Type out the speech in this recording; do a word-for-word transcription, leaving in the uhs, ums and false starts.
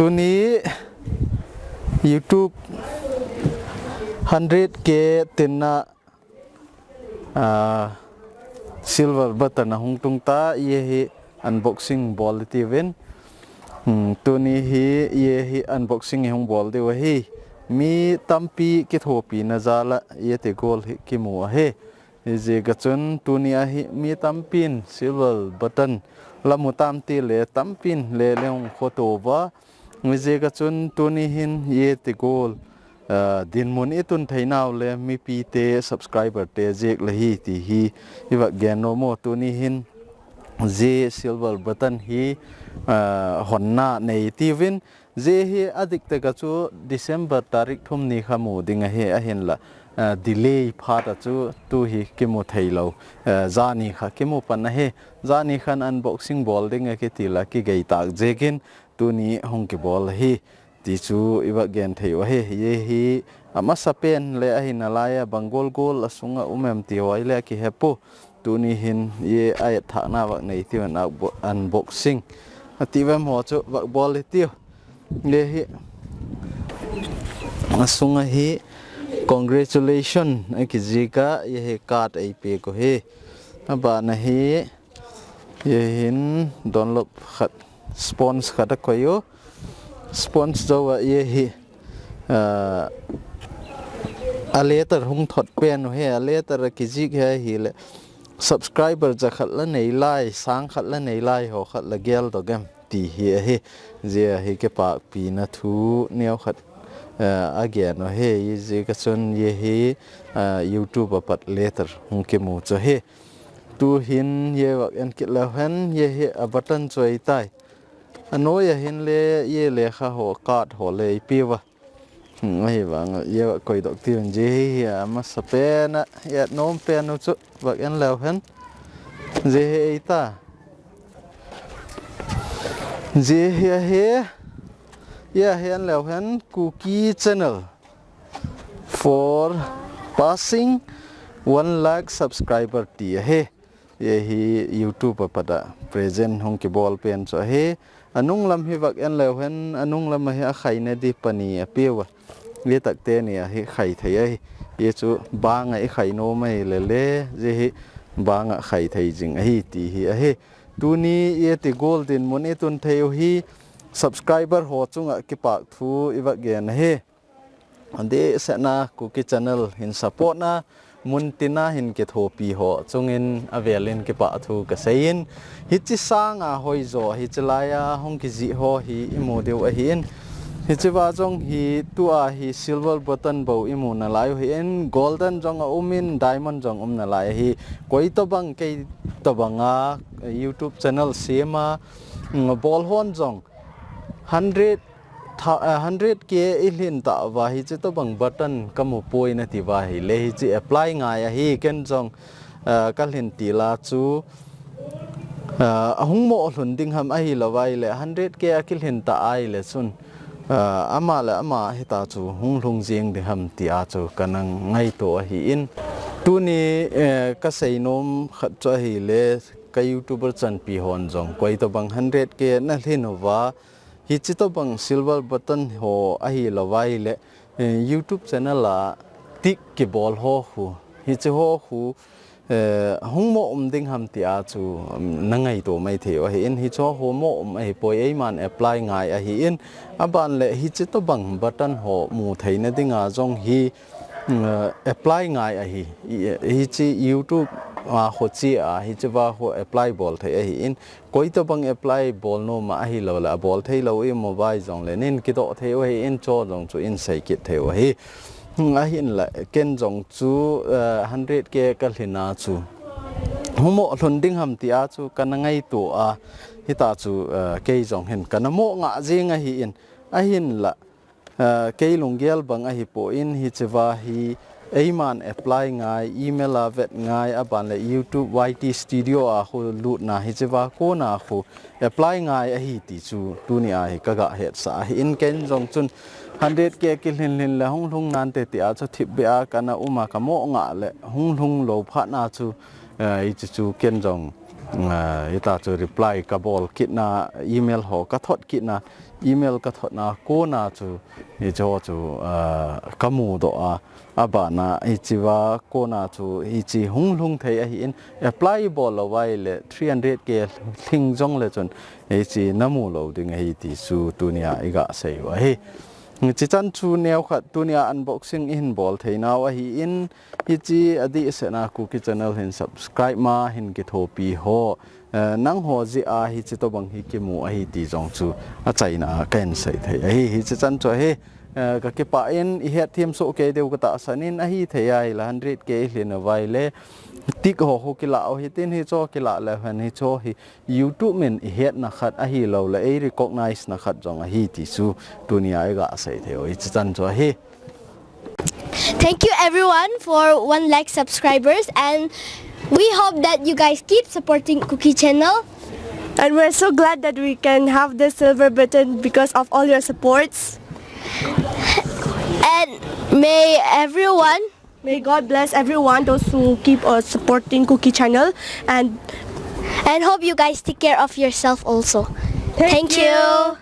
Tuni YouTube hundred K tinna, ah, silver button ahung tung ta, hiche hi unboxing bol tiuvin. Hmm, tuni hi hiche hi unboxing ihung bol diu ahi. Mi tampi kithopina jal a hiche gold hi kimu ahi. Hijeh a chun tuni a hi mi tampin silver button la mu tam tile tampin le le hung khoto uva. Hijeh a chun tuni hin hiche gold, ah, dinmun i tun thei nau le mipite subscriber te jeh le hi ti hi i va gen nom u. Tuni hin hiche silver button hi, ah, honna nei tiuvin. Hiche hi adik tah a chu December tarik thum ni kha mu ding ahi, ahinla, ah, delay phat a chu tu hi kimu thei lou, ah, jani kha kimu pan ahi. Jani khan unboxing bol ding a kiti la kigei tah jeh in tuni hung kibol ahi. Ti chu i va gen thei u ahi. Hiche hi amasa pen le ahi nalai a bang gold gold a sunga um em ti ho le kihe poi. Tuni hin hiche a et thahna va nei tiuvin unbo-, unboxing. Ati vem ho chu va bol tiu. Hiche hi a sunga hi congratulation a kijih a hiche hi card ei pe u ahi. Abana hi hiche hin Dunlop khat, sponge khat a koi u. Sponge jou a hiche hi, ah, a letter hung thot pen u ahi, a letter a kijih hi ahile subscriber ja khat la nei lai, sang khat la nei lai ho khat la gel doh em ti hi ahi. Hiche a hi kipakpina thu neo khat, ah, a gen u ahi. Hijeh a chun hiche hi, ah, YouTube a pat letter hung kimu chu ahi. Tu hin hiche va en kit leu hen, hiche hi a button chu ahi tai. Anoi a hin le hiche lekha ho, card ho le ei pe uva. Hmm, ahivang a hiche va koi doh tiuvin. Hiche hi amasa pen a, hiche nom pen u chu va en leu hen. Hiche hi ahi tai. Hiche hi ahi, hiche hi en leu hen, Kuki channel for passing one lakh subscriber ti ahi. Hiche hi YouTube a pat a present hung kibol pen chu ahi. Anung lam hi va en leu hen, anung lam a hi a khaina di pani a pe uva. Hiche tah teni a hi khai thei ahi. Hiche chu bang a i khai nom ahile le, hiche hi bang a khai thei jing ahi ti hi ahi. Tuni hiche gold dinmun i tun thei u hi subscriber ho chunga kipak thu i va gen ahi. Adeh sehna Kuki channel hin support na, mun tina hin kithopi ho chungin avel in kipa thu ka sei in, hiche sanga hoijo, hiche laiya hung kijih ho hi i mu diu ahi in, hiche va jong hi tua hi silver button bou i mu nalai u ahi in, golden jong a um in, diamond jong um nalai ahi. Koi tobang, kei tobang a YouTube channel sem a, mm, bol hon jong hundred tha-, eh, hundred K i lhin ta uva hiche tobang button ka mu poi nati uva ahile, hiche apply ngai ahi. Ken jong, eh, ka lhin til a chu, eh, ahung mo lhun ding ham ahilou va ahile, hundred K a kilhin ta ahile chun, eh, ama le ama hita chu hung lhung jing ding ham tia chu kana ngaito ahi in. Tuni, eh, ka sei nom khat chu ahile, ka YouTuber chanpi hon jong koi tobang hundred K na lhin uva, hiche tobang silver button ho ahilou va ahile, eh, YouTube channel a tick kibol ho khu, hiche ho khu, eh, hung mo um ding ham tia chu, um, na ngaito mai thei u ahi in, hiche ho mo um ahi poi, eiman apply ngai ahi in, aban le hiche tobang button ho mu theina dinga jong hi, mm, eh, apply ngai ahi. I, hiche YouTube a ho chi a, hiche va ho apply bol thei ahi in, koi tobang apply bol nom a ahilou le, abol thei lou i mu vai jong le, nin kidoh thei u ahi in, chu jong chu in sei kit thei u ahi. Hmm, ahin la, ken jong chu, eh, hundred K ka lhin a chu hung mo lhun ding ham tia chu kana ngaito a, hita chu, eh, kei jong hin kana mo nga jing ahi in, ahin la, eh, kei lunggel bang ahi poi in hiche va hi eiman apply ngai, email a vet ngai, aban le YouTube Y T Studio a khu lutna hiche va kona khu apply ngai ahi ti chu tuni a hi ka ga hetsah ahi in ken jong chun hundred K kilhin lhin le hung lhung nante tia chu thipbeh a kana um a ka mo nga le hung lhung lou phat na chu, eh, hiche chu ken jong Ah, hita chu reply kabol kitna, email ho kathot kitna, email kathotna kona chu hicheho chu, ah, kamudoh a, abana hichea kona chu hiche hung lhung thei ahin, apply bol lou vaile three hundred K lhing jongle chun hiche namu lou ding ahi ti chu tunia iga sei u ahi. Hiche chan chu neokhat tunia unboxing ihin bol theinau ahin, hiche adehsetna Kuki channel hin subscribe ma hin kithopi ho, eh, nangho jeh a hiche tobang hi kimu ahi ti jong chu achaina a kahin sei thei ahi. Hiche chan chu ahi, eh, kakipah in ihet them soh kei diu katahsan in, ahithei a hile hundred K ilhin uvaile tick ho khu kilah u hitin, hicheho kilah leuhen hicheho hi YouTube min ihetna khat ahiloule ei recognize na khat jong ahi ti chu tunia iga sei thei u hiche chan chu ahi. Thank you everyone for one lakh subscribers, and we hope that you guys keep supporting Kuki channel. And we're so glad that we can have this silver button because of all your supports. And may everyone May God bless everyone, those who keep uh, supporting Kuki channel. And and hope you guys take care of yourself also. Thank you.